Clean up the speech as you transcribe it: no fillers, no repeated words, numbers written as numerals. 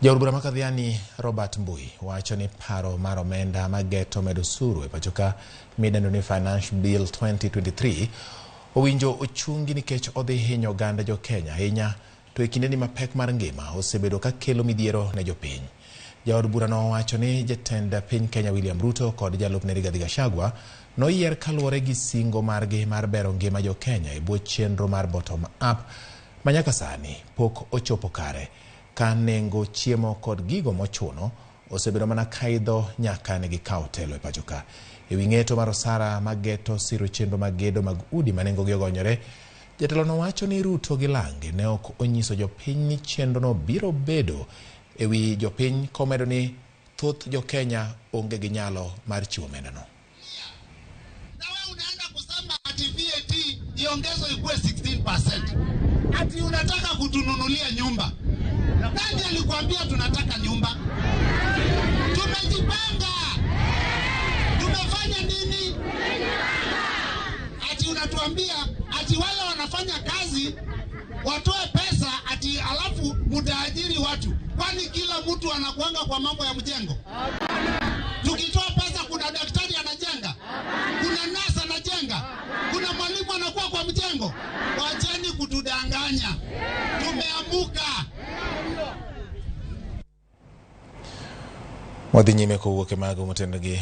Jaod bura ma Kathiani Robert Mbui wacho ni paro mar omenda mageto medo osuru e pachoka midendo ni Finance Bill 2023 owinjo ochungi nikech odhi hinyo oganda jo Kenya ahinya to e kindeni ma pek mar ngima osebedo ka kelo midhiero ne jopiny. Jaod burano owacho ni jatend piny Kenya William Ruto kod jalupne Rigathi Gachagua noyier kaluwore gi singo margi mar bero ngima jo Kenya e bwo chenro mar bottom up ma nyaka sani pok ochopo kare ka nengo chiemo kod gigo mochuno osebedo mana kaidho nyaka ne gikawo telo e pacho ka. E wi ng'eto mar osara mageto siro chenro mag gedo mag udi ma nengogi ogonyore, jatelo no wacho ni Ruto gi lange ne ok onyiso jopiny ni chenrono biro bedo e wi jopiny komedo ni thoth jo-Kenya onge gi nyalo mar chiwo omendano. Na wewe unaenda kusema ati VAT iongezwe ikuwe 16%. Ati unataka kutununulia nyumba. Nani alikwambia tunataka nyumba? Tumejipanga. Tumefanya nini? Ati unatuambia ati wale wanafanya kazi watoe pesa ati alafu mutaajiri watu. Kwani kila mtu anakuanga kwa mambo ya mjengo? Tukitoa pesa, kuna daktari anajenga, kuna nurse anajenga, kuna mwalimu anakuwa kwa mjengo. Wacheni kutudanganya, tumeamuka. Wadhi nyime kowuok e mago motenore gi